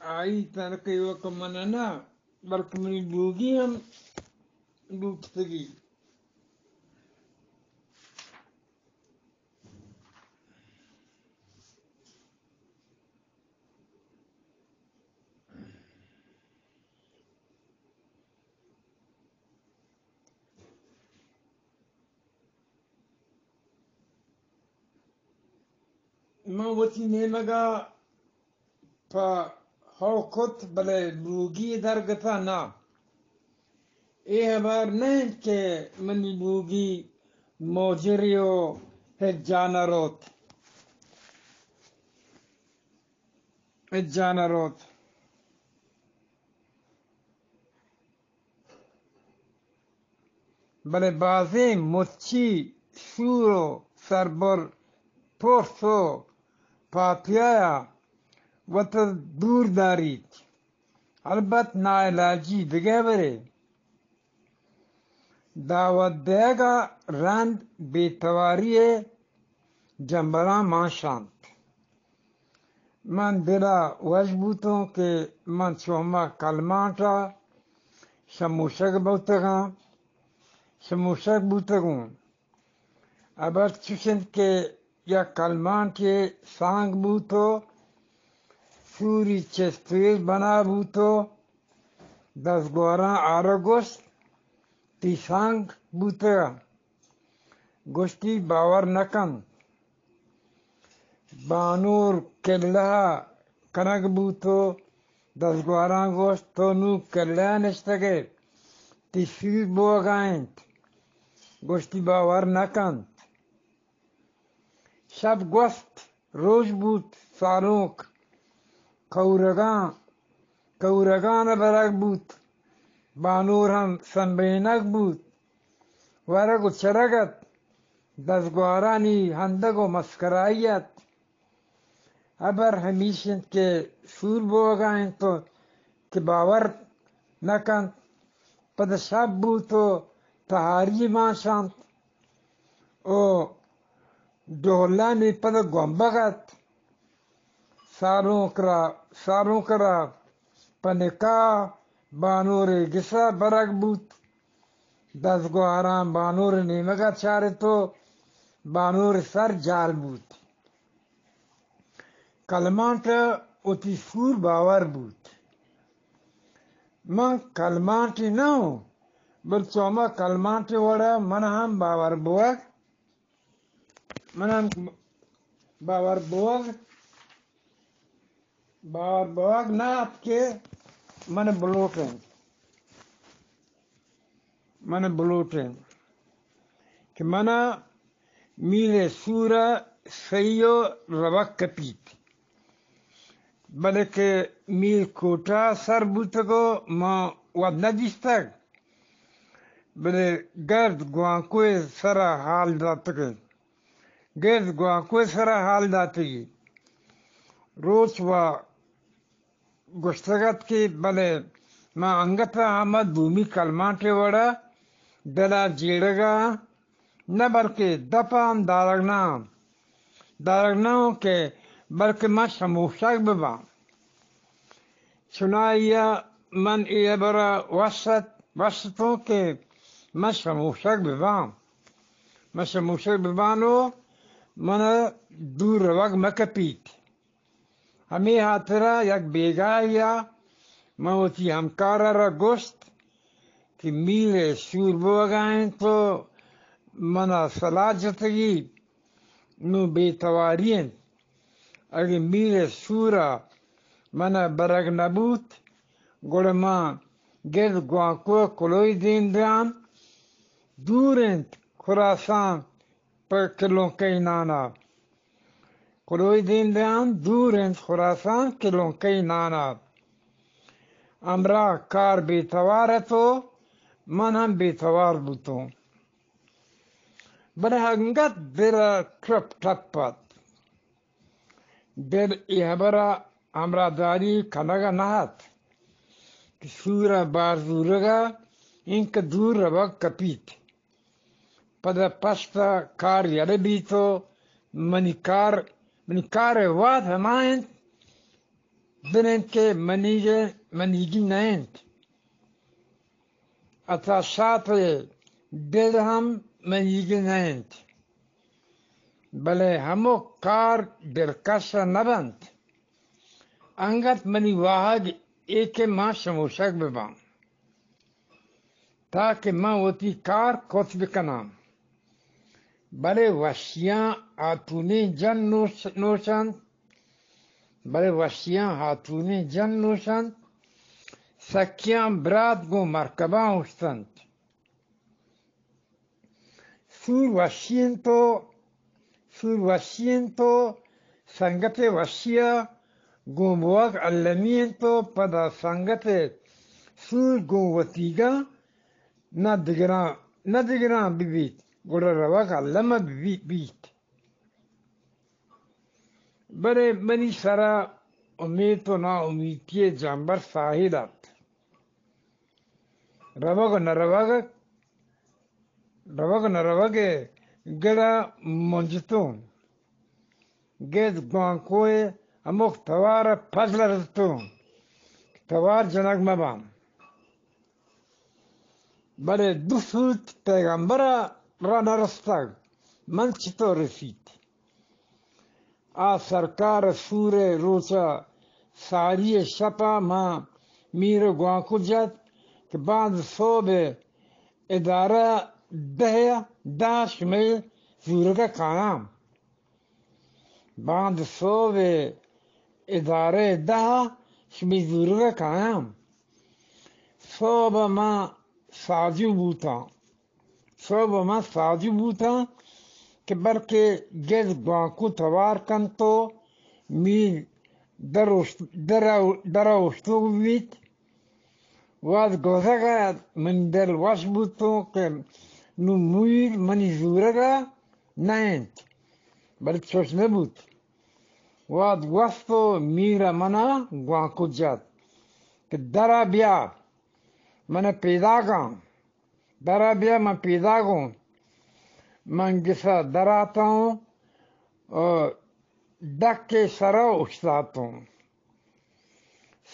آئی تنک ایوک من نہ، بلکہ منی لوگی ہم لوٹتگی۔ من وتی نیمگا پہ ہو کت، بلے لوگی درگتا نہ۔ اے ہبر نہ انت کہ منی لوگی موجرے و ہچ جا نہ روت، ہچ جا نہ روت۔ بلے بازیں مچی سور و سربر پرس و پاپیایا وت دور داریت۔ البت ناعلاجی دگہ برے۔ دعوت دیگا رند بے تواری جمبراں مانشانت۔ من دلا وش بوتوں کہ من چو ہما کلمانٹا شموشگ بوتگاں، شموشگ بوتگوں۔ ہبر چش انت کہ یک کلمانٹے سانگ بوت و سوری چست و ایش بنا بوت و دزگواراں آرا گوشت، تئی سانگ بوتگ۔ گوشتی، باور نہ کنت۔ بانور کلہ ء کنگ بوت و دزگواراں گوشت، تو نوں کلہ ء نشتگ ئے، تئی سور بوگا انت۔ گوشتی، باور نہ کنت۔ شپ گوست، روچ بوت، سالونک کئورگاں، کئورگان ء برگ بوت، بانور ہم سمبینگ بوت، ورگ و چرگ ات، دزگوارانی ہندگ و مسکرائی ات۔ ہبر ہمیش انت کہ سور بوگا انت و کہ باور نہ کنت۔ پدا شپ بوت و تہاری مانشانت و ڈولانی پدا گومبگ ات۔ سالونک را، سالونک را پہ نکاح بانور گسا برگ بوت۔ دزگوہاراں بانور نیمگا چارت و بانور سر جال بوت۔ کلمانٹ وتی سور باور بوت۔ من کلمانٹی نہ اوں، بل چو ہما کلمانٹی وڑا من ہم باور بوگ، من ہم باور بوگ، باور بوگ نہ ات کہ من بلوٹیں۔ من بلوٹیں کہ منا میر سورا سہی و روگ کپیت، بلے کہ میر کوٹا سر بوتگ و ما وت نہ دیستگ، بلے گرد گوانکوئے سرا حال داتگ، گرد گوانکوئے سرا حال داتگی۔ روچ و گوشتگ ات کہ بلے من انگت ء ہما دومی کلمانٹے وڑا دل ء جیڑگ ء آں، نہ بلکہ دپ ء ہم دارگ نہ آں، دارگ نہ آں کہ بلکہ من شموشگ بہ باں۔ چنائی ء من اے ہبر ء وش ات، وش اتوں کہ من شموشگ بہ باں، من شموشگ بہ باں و من ء دور روگ مہ کپیت۔ ہمے ہاترا یک بیگاہے ء من وتی ہمکار ء را گوشت کہ میر ء سور بوگا انت و منا سلاہ جتگی، نوں بے تواری انت۔ اگہ میر ء سور ء منا برگ نہ بوت، گڑا من گرد گوانکو ء کلوہی دیم دیان، دور انت خراسان پہ کلونکئی نانا۔ کلوہی دیم دیان، دور انت خراسان کلونکئی نانا۔ ہمراہ کار بے توار ات و من ہم بے توار بوتوں۔ بلے انگت دل ء ٹپ ٹپ ات۔ دل اے ہبر ء ہمراہداری کنگ ء نہ ات کہ سور ء بار زورگ ء انکہ دور روگ کپیت۔ پدا پشت ء کار یلہ بیت و منی کار، منی کار ء وہد ہما انت بنت کہ منیگ، منیگی نہ انت۔ عطا شاد ءِ دل ہم منیگی نہ انت۔ بلے ہمک کار دلکش نہ بنت۔ انگت منی واہگ اے کہ ما شموشگ بباں، تاکہ من وتی کار کت بکناں۔ بلے وشیاں ہاتونیں جن نوش، نوش انت، بلے وشیاں ہاتونیں جن نوش انت، سکیاں برات گوں مرکباں اوشت انت۔ سور وشی انت و، سور وشی انت و سنگت ءِ وشی ءَ گوں بوگ المی انت و پدا سنگت ءِ سور گوں وتیگاں نہ دگراں، نہ دگراں ببیت، گڑا روگ الم ببی-، بیت۔ بلے منی سرا امیت و ناامیتی ءِ جمبر ساہیل ات۔ روگ و نہ روگ، روگ و نہ روگ ءِ گڑا منجتوں۔ گد گوانکو ءِ ہمک توار ءَ پد لرزتوں، توار جنگ مہ باں۔ بلے دو سوت پیغمبر ءَ را نہ رستگ، من چتور رسیت؟ آ سرکار ءِ سور ءِ روچ ءَ ساری ءِ شپ ءَ ما میر ءِ گوانکو جت کہ باند سہب ءِ ادارہ دہ ءَ، دہ ءَ شمئے زورگ ءَ کایاں۔ باند سہب ءِ ادارہ دہ ءَ شمئے زورگ ءَ کایاں۔ سہب ءَ ما ساجو بوتاں۔ سہب ءَ ما ساجو بوتاں کہ بلکہ گد گوانکو توار کنت و میر در اوشت-، در ءَ، در ءَ اوشتوک بیت۔ وہد گوزگ ءَ منی دل وش بوتوں کہ نوں میر منی زورگ ءَ نہ انت، بلے چوش نہ بوت۔ وہد گوست و میر ءَ من ءَ گوانکو جت کہ در ءَ بیا، من ءَ پیداگاں۔ در ءَ بیا، من پیداگوں۔ من گس ءَ در آتوں و ڈک ءِ سر ءَ اوشتاتوں۔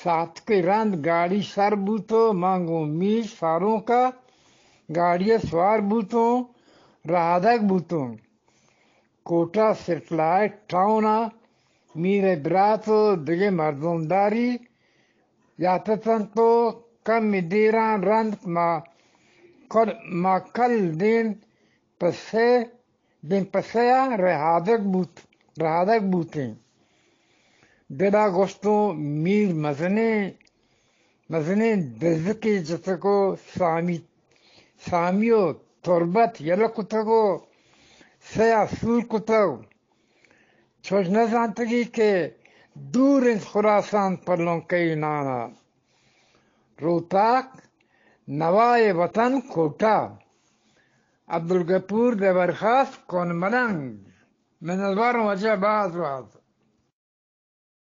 ساعتکے رند گاڑی سر بوت و من گوں میر سارونک ءَ گاڑی ءَ سوار بوتوں، رہادگ بوتوں۔ کوٹہ سیٹلائٹ ٹاؤن ءَ میر ءِ برات و دگہ مردمداری یات اتنت و کمے دیراں رند ما کل، ما کل دیم پسے، دیم پسے ءَ رہادگ بوت، رہادگ بوتیں۔ دل ءَ گوشتوں میر مزنیں، مزنیں دزکے جتگ و سامی، سامی و تربت یلہ کتگ و سیا سور کتگ۔ چوش نہ زانتگی کہ دور انت خراسان پہ لنکئی نان ءَ۔ روتاک نوائے وطن کوٹہ۔ عبدالغفور دبرخاص کون ملنگ۔ منتواروں واجہ، باز باز۔